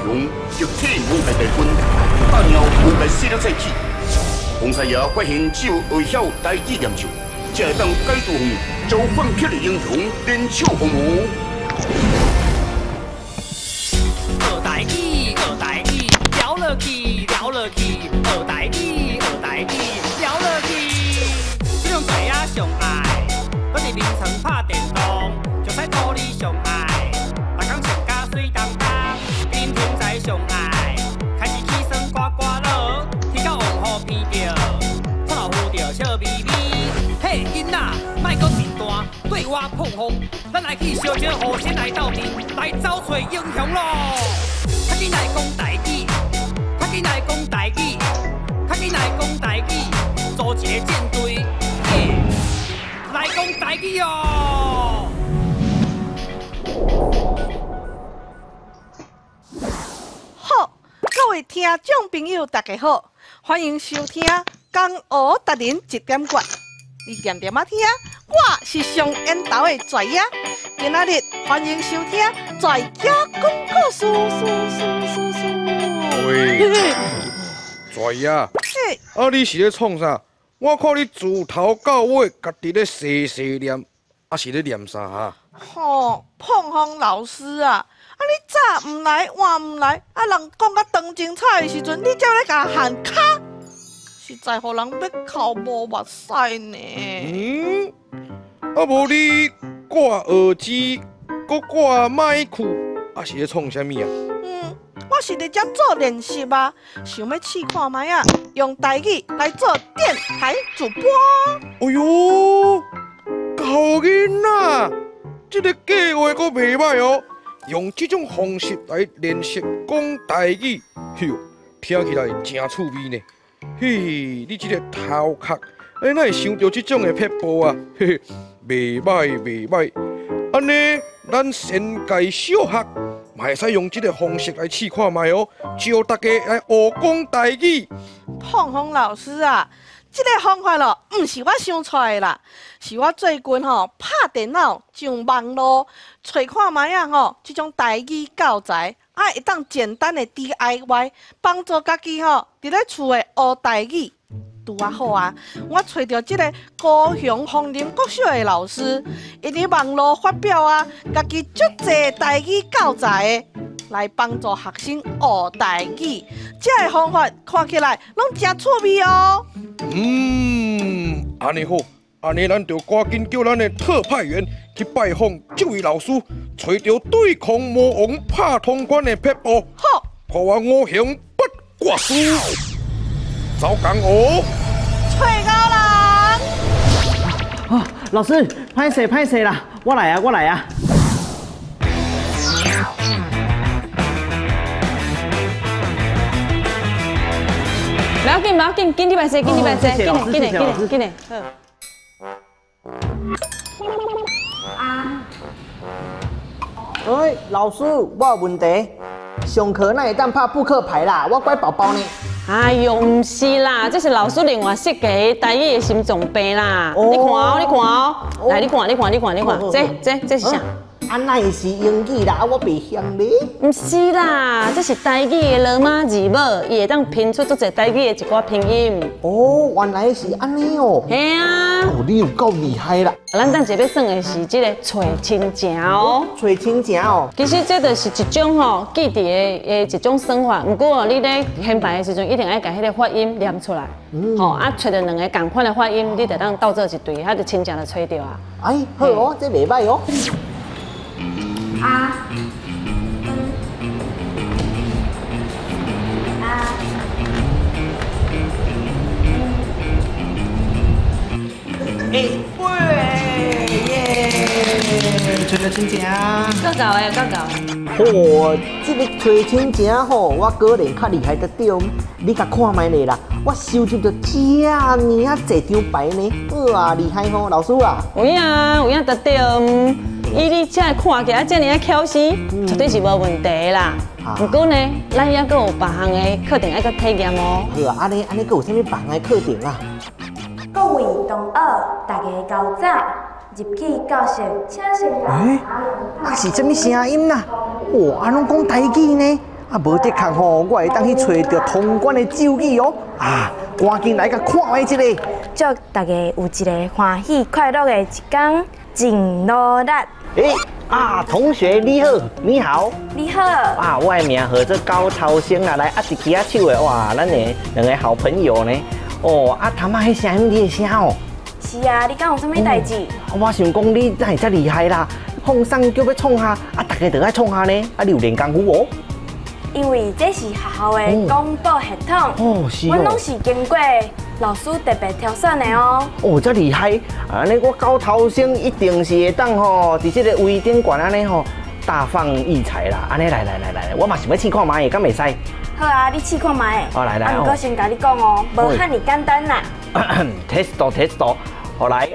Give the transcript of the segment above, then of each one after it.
雄，集体魔界大军，打赢魔界势力再起。洪师爷发现只有会晓台语念咒，才会当解除召唤霹雳英雄联手防魔。学台语，学台语，聊落去，聊落去，学台语，学台语，聊落去。这种知影上爱，搁伫眠床拍电动，就使土你上爱，逐工穿甲水当当，林天才上爱，开始起床刮刮乐，天到黄雨闻著，臭老虎著笑眯眯。嘿，囡仔，莫阁捣蛋，对我碰风，咱来去相招雨仙来斗阵，来走揣英雄咯！较紧来讲台语，较紧来讲台语，较紧来讲台语，组一个战队，耶！来讲台语哦！好，各位听众朋友，大家好，欢迎收听《江湖达人一点决》。你恬恬仔听，我是上缘投的跩仔。今仔日欢迎收听跩仔讲故事，事事事事。喂，跩仔，啊你是咧创啥？我看你自头到尾，家己咧细细念，啊是咧念啥哈？吼，碰风老师啊，啊你早毋来，晚毋来，啊人讲甲当精彩的时阵，你才咧共喊卡。实在予人欲哭无目屎呢。嗯，啊无你挂耳机，阁挂麦克，啊是咧创啥物啊？嗯，我是伫遮做练习啊，想欲试看觅啊，用台语来做电台主播。哎哟，厚囡仔，这个计划阁袂䆀哦，用这种方式来练习讲台语，哟，听起来真趣味呢。嘿，你这个头壳，哎，哪会想著这种的撇步啊？嘿嘿，袂䆀袂䆀。按呢，咱仙界小学嘛会使用这个方式来试看觅哦，招大家来学讲台语。碰风老师啊，这个方法咯，毋是我想出来的啦，是我最近吼拍电脑上网路揣看觅仔吼，这种台语教材。啊，会当简单的 DIY 帮助家己吼，伫咧厝的学台语，拄仔好啊！我揣著这个高雄枫林国小的老师，伊伫网路发表啊，家己足济台语教材的，来帮助学生学台语。这个方法看起来拢真趣味哦。嗯，按呢好，按呢咱就赶紧叫咱的特派员去拜访这位老师。揣著对抗魔王拍通关的撇步，好，看我五行不挂输，走江湖，揣高人。啊，老师，歹势歹势啦，我来啊，我来啊。不要紧，不要紧，紧去歹势，紧去歹势，紧来，紧来，紧来，紧来，好。啊。哎，老师，我有问题。上课哪会当拍扑克牌啦？我乖宝宝呢。哎哟，毋是啦，这是老师另外设计的台语的心脏病啦。你看哦，你看哦，来，你看，你看，你看，你看，这是啥？啊，哪会是英语啦？啊，我袂晓咧。毋是啦，这是台语的罗马字母，伊会当拼出足济台语的一寡拼音。哦，原来是按呢哦。嘿啊。哦，你有够厉害啦！咱等下欲耍的是这个揣亲情哦。揣亲情哦。其实这就是一种吼记忆的一种算法。毋过你咧编排的时阵，一定爱共彼个发音念出来。吼啊，揣著两个仝款的发音，你就当斗做一对，彼就亲情就揣著啊。哎，好哦，这袂䆀哦。啊，啊，哎，喂，耶！揣著亲情，够够的，够够的。嚯，这个揣亲情吼，我果然较厉害得对。你共看觅咧啦，我收集著遮尔啊济张牌呢，哇，厉害吼，老师啊。有影有影得对。以你这看起来遮尔啊巧思，绝对是无问题啦。毋过呢，咱犹阁有别项的课程爱阁体验哦。好啊，按呢按呢阁有啥物别项的课程啊？各位同学，大家较早入去教室，请先。欸，啊是啥物声音啦？哇，啊拢讲台语呢？啊，啊，無的確吼，我會當去揣著通關的咒語哦。啊，趕緊來共看覓這个。祝大家有一个歡喜快樂的一天，真努力。欸，啊，同學你好，你好，你好。啊，我的名號做高超生啊，來握一支仔手的，哇，咱的兩个好朋友呢。哦，啊，頭仔彼聲你的聲哦。是啊，你敢有啥物代誌？我想講你哪會遮厲害啦？放送叫欲創啥，啊，逐家都愛創啥呢？啊，你有練功夫無？因為這是學校的廣播系統，哦，是阮攏是經過老師特別挑選的哦。哦，遮厲害！按呢我高頭生一定是會當吼，佇這个微頂懸按呢吼大放異彩啦！按呢來來來來，我嘛想欲試看覓，敢會使？好啊，你試看覓。哦，來來。啊，毋過先共你講哦，無遐爾簡單啦。 test test，好來。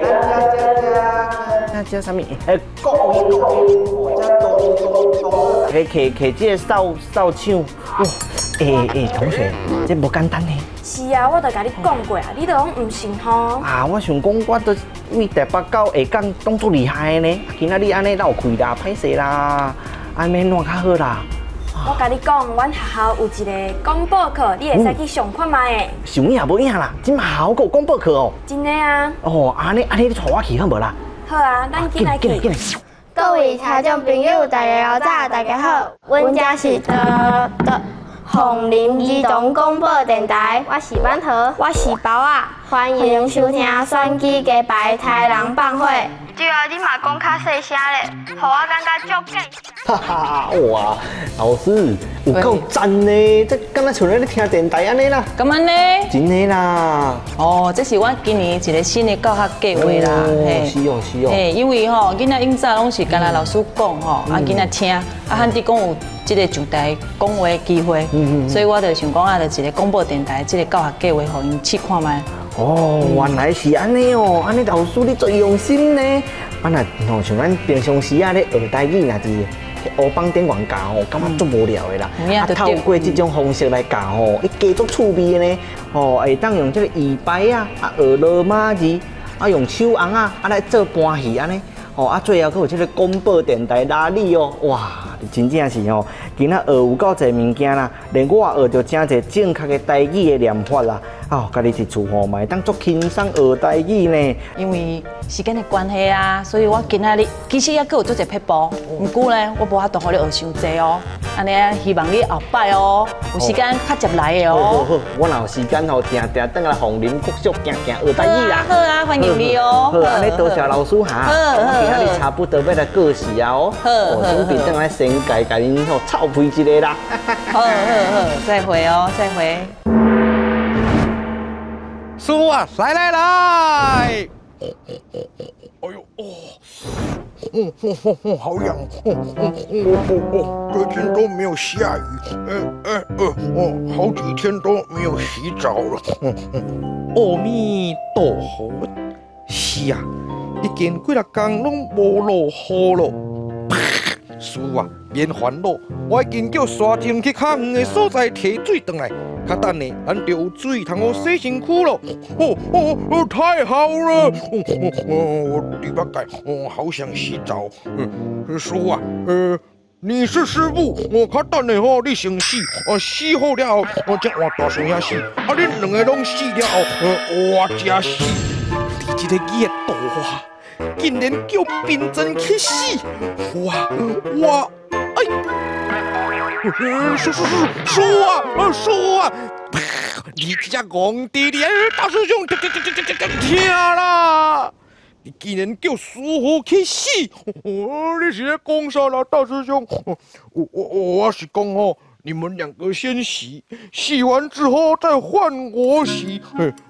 這啥物？欸，各位各位，這摕摕這个掃掃帚，哇！欸欸，同學，這無簡單呢。是啊，我都共你講過啊，你都攏毋信吼。啊，我想講，我都為台北到下港當足厲害的呢。今仔日按呢落開啦，歹勢啦，按呢按怎較好啦？我共你講，阮學校有一个廣播課，你會使去上看覓的。有影無影啦？這馬學校閣有廣播課哦。真的啊。哦，按呢按呢，你帶我去好無啦？好啊，咱緊來去。緊來。各位聽眾朋友，大家早，大家好，阮這是的的鳳林兒童廣播電台，我是婉和，我是包仔，歡迎收聽選舉雞排台人放火。對啊，你嘛講較細聲咧，予我感覺足假。哈哈，哇，老師有夠讚呢，這敢若像咧聽電台按呢啦。敢按呢？真的啦。哦，這是阮今年一个新的教學計劃啦。哦，是哦，是哦。嘿，因為吼，囡仔以前攏是干焦老師講吼，啊囡仔聽，啊罕得講有這个上台講話的機會，所以我就想講啊，就一个廣播電台這个教學計劃，予𪜶試看覓。哦，原來是按呢哦，按呢老師你足用心呢。啊若吼像咱平常時啊咧學台語，若佇黑板頂懸教吼，感覺足無聊的啦。啊，透過這種方式來教吼，伊加足趣味的呢。吼，會當用這个椅牌啊，啊學羅馬字，啊用手尪仔啊來做搬戲按呢。吼，啊最後閣有這个廣播電台拉力哦，哇，真正是吼，今仔學有夠濟物件啦，連我也學著誠濟正確的台語的念法啦。哦，家己佇厝吼嘛會當足輕鬆學台語呢。因為時間的關係啊，所以我今仔日其實猶閣有足濟撇步，毋過呢，我無法度予你學傷濟哦。按呢，希望你後擺哦，有時間較捷來的哦。好好好，我若有時間吼，定定轉來鳳林國小行行學台語啦。好啊，歡迎你哦。好，按呢多謝老師哈。我今仔日差不多欲來過時啊哦。好，準備轉來先共共恁吼臭屁一下啦。好好好，再會哦，再會。師傅啊，來來來！哎呦哦，嗯嗯嗯，好癢，哦哦哦哦，最近都沒有下雨，哎哎呃哦，好幾天都沒有洗澡了。嗯嗯，阿彌陀佛，是啊，已經幾若工攏無落雨咯。師傅啊，免煩惱，我已經叫沙精去較遠的所在提水轉來。較等下，咱就有水通好洗身軀咯。哦哦哦，太好了！哦哦，我豬八戒，我好想洗澡。師傅啊，你是師傅，我較等下吼，你先洗，洗好了後，我才換大師兄洗。啊，恁兩个攏洗了後，我才洗。佇這个熱度啊，竟然叫貧僧去死！我我哎！師師師師啊，師啊！你這隻戇滴滴，大師兄，聽聽聽聽聽聽啦！你竟然叫師父去死！你是咧講啥啦，大師兄？我我我是講吼，你們兩個先洗，洗完之後再換我洗。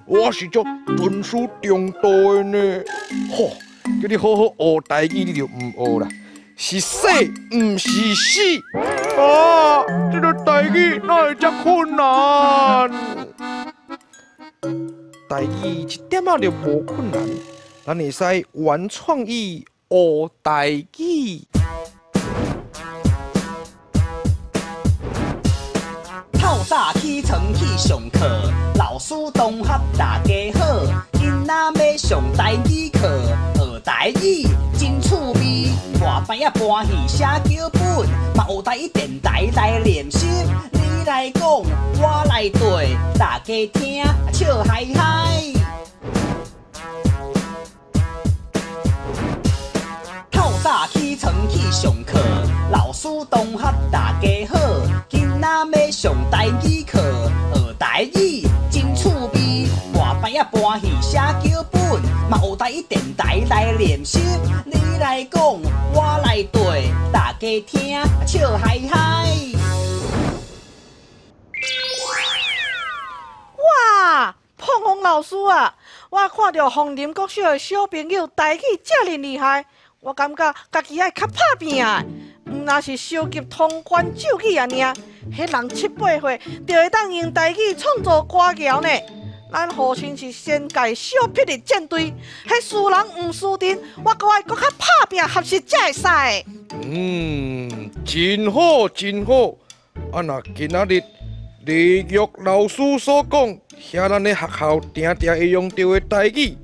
我是足尊師重道的呢。吼，叫你好好學台語，你就毋學啦。是洗，毋是死啊！這个台語哪會遮困難？台語一點仔就無困難，咱會使玩創意學台語。透早起床去上課，老師同學大家好，囡仔欲上台語課，學台語真趣味。大班仔搬戲寫腳本，嘛學台語電台來練習。來講，我來對，大家聽笑嗨嗨。透早起床去上課，老師同學大家好，今仔欲上台語課，學台語真趣味，大擺仔搬戲寫腳本，嘛學台語電台來練習。你來講，我來對，大家聽笑嗨嗨。哇，碰風老師啊，我看著楓林國小的小朋友台語遮爾厲害，我感覺家己愛較拍拚的，毋若是收集通關咒語爾爾，彼人七八歲就會當用台語創作歌謠呢。咱號稱是仙界小霹靂戰隊，彼輸人毋輸陣，我閣愛閣較拍拚學習才會使。嗯，真好真好，啊若今仔日李玉老師所講，遐咱咧學校定定會用著的台語，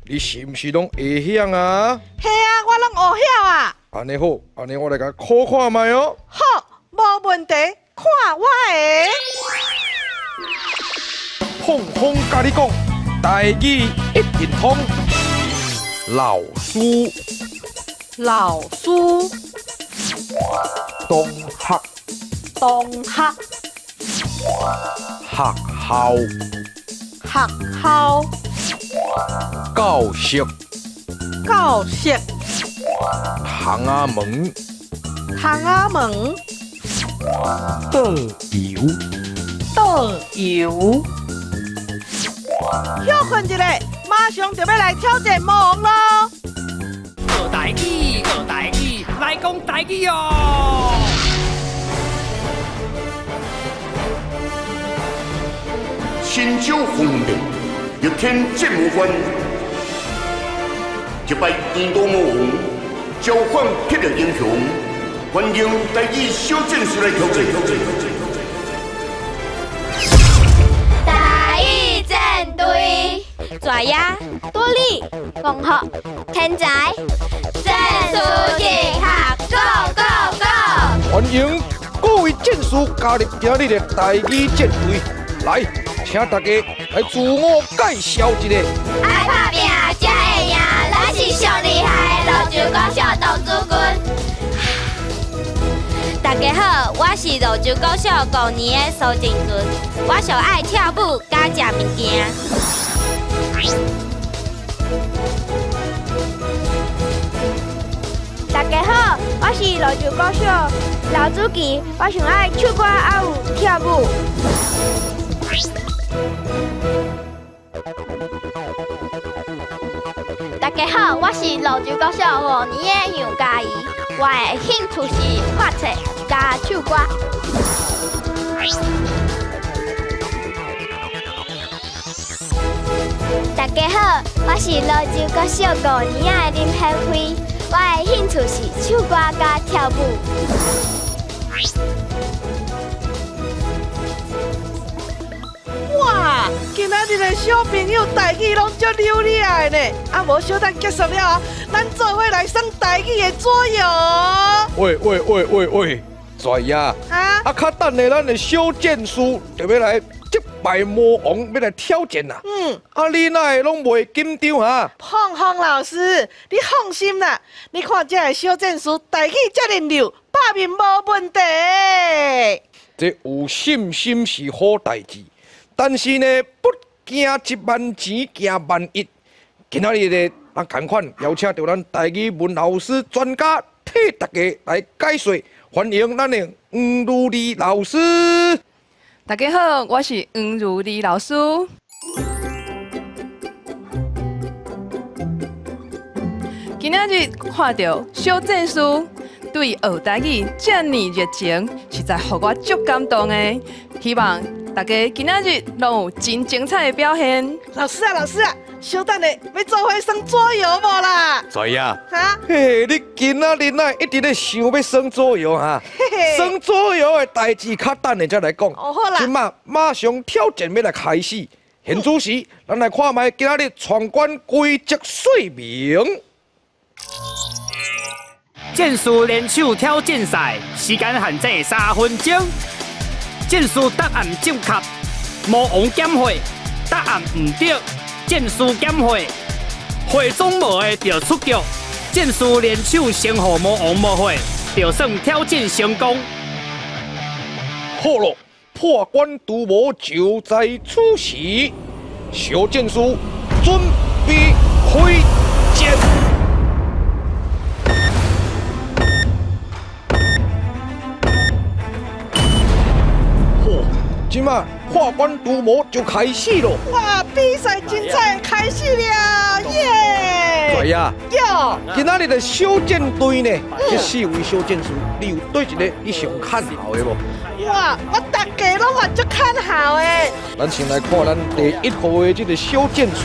你是毋是攏會曉啊？嘿啊，我攏學曉啊。按呢好，按呢我來共考看覓哦。好，無問題，看我的。碰風佮你講，台語一定通。老師，老師，同學，同學，學校，學校，教室，教室，窗仔門，窗仔門，導遊，導遊。休睏一下，馬上就欲來挑戰魔王囉！學台語，學台語，來講台語哦！神州風變，逆天戰魔關，擊敗印度魔王，召喚霹靂英雄，歡迎台語小戰士來挑戰。台語戰隊，跩仔、多利、同學、天才、戰士入學，Go Go Go！歡迎各位戰士加入今日的台語戰隊，來，請大家來自我介紹一下。愛拍拚才會贏，咱是上厲害的蘆洲國小童子軍。大家好，我是蘆洲國小五年的蘇靜君，我上愛跳舞佮食物件。大家好，我是蘆洲國小劉子琪，我上愛唱歌還有跳舞。大家好，我是蘆洲國小五年的楊嘉怡，我的興趣是畫冊佮唱歌。大家好，我是蘆洲國小五年的林贤辉，我的興趣是唱歌佮跳舞。哇！今仔日的小朋友台語攏足流利的呢，啊無小等結束了後，咱做伙來耍台語的桌遊。喂喂喂喂喂，跩仔，啊，較等下咱的小戰士就欲來擊敗魔王，欲來挑戰啦。嗯，啊，你哪會攏袂緊張啊？鳳鳳老師，你放心啦，你看這个小戰士台語遮爾溜，拍面無問題。這有信心是好代誌。但是呢，不驚一萬錢，驚萬一。今仔日呢，咱仝款邀請著咱台語文老師專家替大家來解說，歡迎咱的黃如麗老師。大家好，我是黃如麗老師。今仔日看著小戰士對學台語遮爾熱情，實在予我足感動的。希望大家今仔日攏有真精彩的表現。老師啊，老師啊，小等下欲做伙耍桌遊無啦？跩仔，哈？嘿，你今仔日哪一直咧想欲耍桌遊哈？耍桌遊的代誌，較等下才來講。哦，好啦。這馬馬上挑戰欲來開始。現此時，咱來看覓今仔日闖關規則說明。戰士聯手挑戰賽，時間限制3分鐘。战士答案正确，魔王减血；答案毋对，战士减血。血总无的就出局。战士联手先予魔王无血，就算挑战成功。好了，破关除魔就在此时，小战士准备开战。这马破关除魔就开始咯！哇，比赛精彩开始了，耶！对呀，哟，今仔日的小战队呢，这四位小战士，你有对一个你上看好的无？哇，我大家拢嘛足看好的。咱先来看咱第一号的这个小战士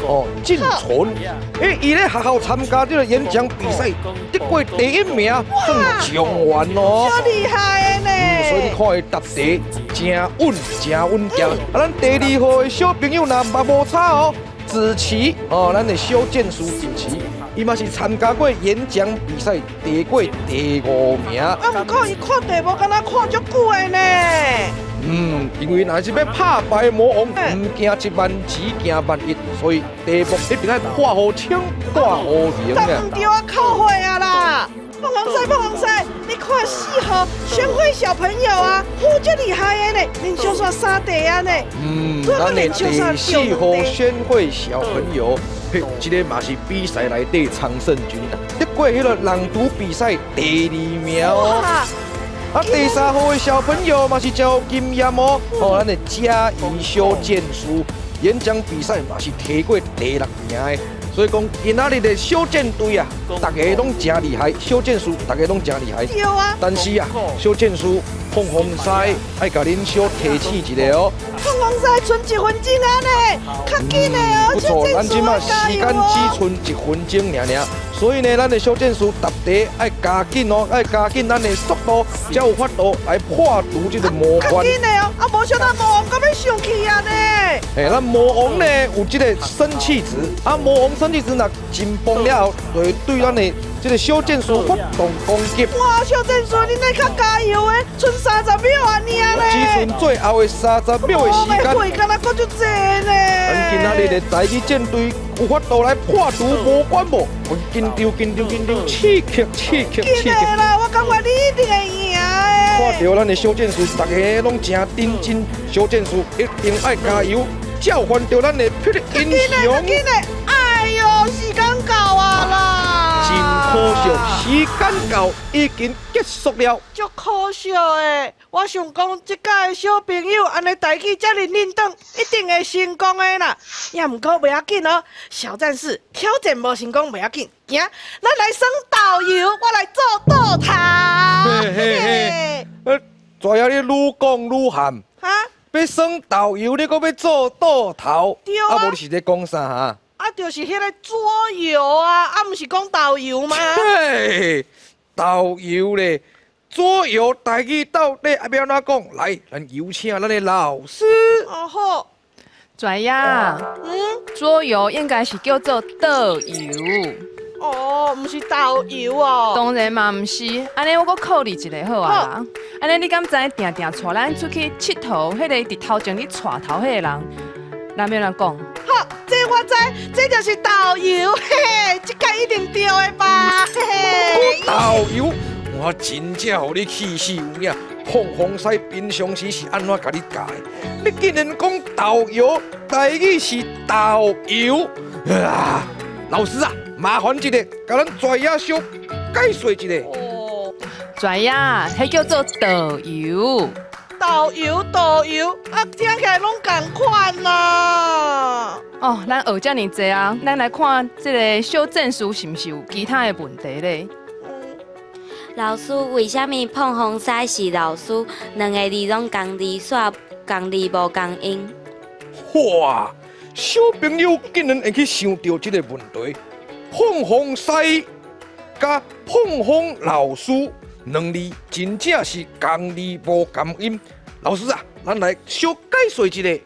哦，进纯，欸，伊咧学校参加这个演讲比赛，得过第一名，算状元哦，足厉害的呢。所以你看伊答题真稳，真稳健。啊，咱第二号的小朋友呢嘛无差哦，子琪哦，咱的小战士子琪，伊嘛是参加过演讲比赛，得过第五名。啊，毋过伊看题目敢若看足久的呢。嗯，因为若是欲拍败魔王，毋惊一万，只惊万一，所以题目一定爱看好清、看好明啊。毋对啊，扣血啊啦！凤凰赛，凤凰赛，你看四号宣慧小朋友啊，好足厉害的呢，连续刷三题啊呢。嗯，咱的第四号宣慧小朋友，嘿，这个嘛是比赛内底常胜军啊，得过彼个朗读比赛第二名哦。啊，第三号的小朋友嘛是真有经验哦，哦，咱的嘉义小剑士演讲比赛嘛是提过第六名的。所以讲，今仔日的小战队啊，大家拢真厉害，小战士大家拢真厉害。对啊。但是啊，小战士凤凰师爱共恁小提醒一下哦。凤凰师剩1分钟啊呢，较紧的哦。不错，咱这马时间只剩1分钟尔尔，所以呢，咱的小战士答题爱加紧哦，爱加紧咱的速度，才有法度来破除这个魔关。较紧的哦，啊，无想到魔王阁欲生气啊呢。嘿，咱魔王呢有这个生气值，啊，魔王生气值若紧绷了后，就会对咱的这个小战士发动攻击。哇，小战士，你那较加油的，剩30秒啊，尔呢。只剩最后的30秒的时间。血敢若阁足济呢。咱今仔日的台语战队有法度来破除魔关无？我紧张紧张紧张，刺激刺激刺激！啦，我感觉你一定会赢的。看到咱的小战士，大家拢真认真，小战士一定爱加油，召唤到咱的霹雳英雄。哎呦，时间到啊啦！真可惜，时间到已经结束了。足可惜的，我想讲，这届的小朋友按呢台语遮尔认真，一定会成功的啦。也毋过袂要紧哦，小战士挑战无成功袂要紧，行，咱来耍导游，我来做导头。嘿嘿嘿，知影你愈讲愈含。哈？欲耍导游，你阁欲做导头？对啊。啊，无你是咧讲啥哈？啊，就是彼个桌游啊，啊，毋是讲导游吗？嘿，导游咧，桌游台语到底爱欲按怎讲？来，咱有请咱的老师。哦好，跩仔，桌游应该是叫做桌游。哦，毋是导游哦。当然嘛，毋是。按呢，我阁考你一个好啊。按呢，你敢知定定带咱出去𨑨迌，彼个伫头前咧带头彼个人，咱欲按怎讲？好，这我知，这就是导游，嘿嘿，这届一定对的吧？嘿嘿。导游，我真正予你气死有影！凤凰师平常时是按怎共你教的？你竟然讲导游，台语是导游啊！老师啊，麻烦一下，共咱跩仔小解说一下。哦，跩仔，彼叫做导游。导游，导游，啊，听起来拢仝款啦。哦，咱学遮尔济啊，咱来看这个小战士是毋是有其他的问题咧？老师，为啥物碰风师是老师，两个字拢仝字，煞仝字无仝音？哇！小朋友竟然会去想到这个问题，碰风师佮碰风老师两字真正是仝字无仝音。老师啊，咱来小解说一下。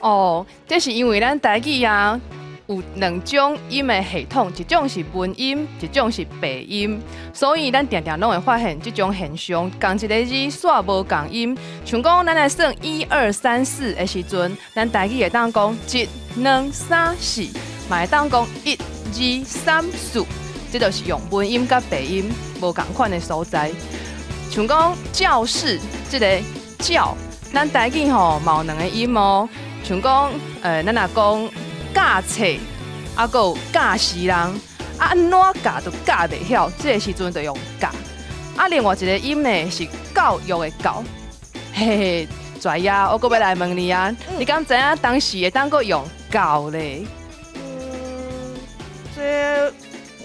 哦，这是因为咱台语啊，有两种音的系统，一种是文音，一种是白音，所以咱定定拢会发现这种现象，仝一个字煞无仝音。像讲咱来算1、2、3、4的时阵，咱台语会当讲1、2、3、4，嘛会当讲1、2、3、4，这就是用文音佮白音无仝款的所在。像讲教室这个教，咱台语吼嘛有两个音哦。像讲，咱若讲教册，啊，阁有教死人，啊，按怎教都教袂晓，这个时阵就用教。啊，另外一个音呢是教育的教，嘿嘿，跩仔，我阁欲来问你啊，你敢知影当时会当阁用教咧？这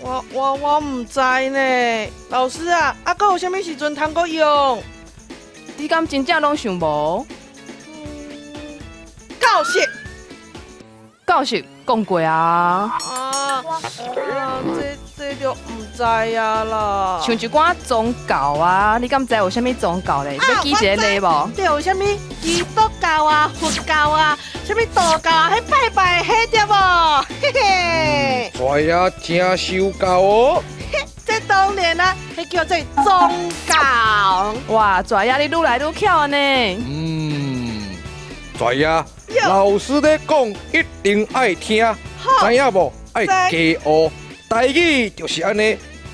我毋知呢，老师啊，啊，阁有啥物时阵通阁用？你敢真正拢想无？教室，教室讲过啊。啊，这就毋知啊啦。像一寡宗教啊，你敢知有啥物宗教咧？欲举一个例无？对，有啥物基督教啊、佛教啊、啥物道教啊，彼拜拜彼对无？嘿嘿。跩仔真守教哦。这当然啊，彼叫做宗教。哇，跩仔你愈来愈巧呢。跩仔，老师咧讲一定爱听，知影无？爱加学。台语就是按呢，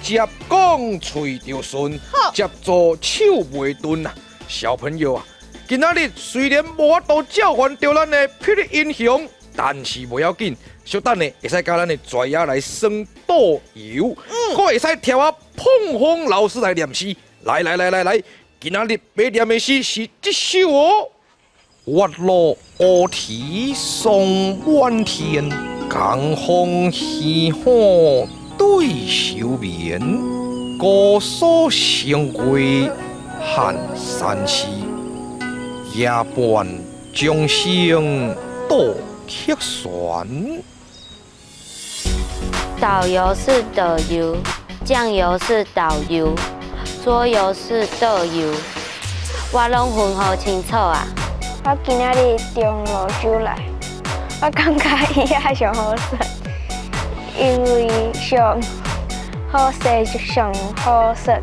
接讲喙就顺，接做手袂顿啊。小朋友啊，今仔日虽然无法度召唤著咱的霹雳英雄，但是无要紧，小等下会使佮咱的跩仔来耍桌游，阁会使听我膨风老师来念诗。来来来来来，今仔日欲念的诗是这首哦。月落乌啼霜满天，江枫渔火对秋眠。姑苏城外寒山寺，夜半钟声到客船。导游是导游，酱油是导游，桌游是桌游，我拢分好清楚啊。我今仔日从芦洲来，我感觉伊遐上好耍，因为上好势就上好耍。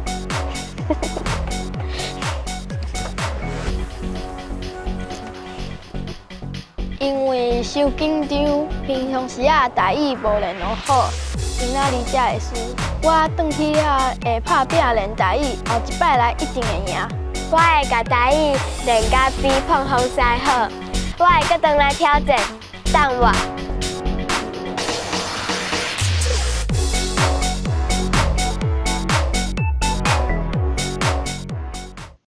因为伤紧张，平常时啊台语无练落好，今仔日才会输。我转去了会拍拼练台语，后一摆来一定会赢。我会共台语练甲比膨风师好，我会阁转来挑战，等我。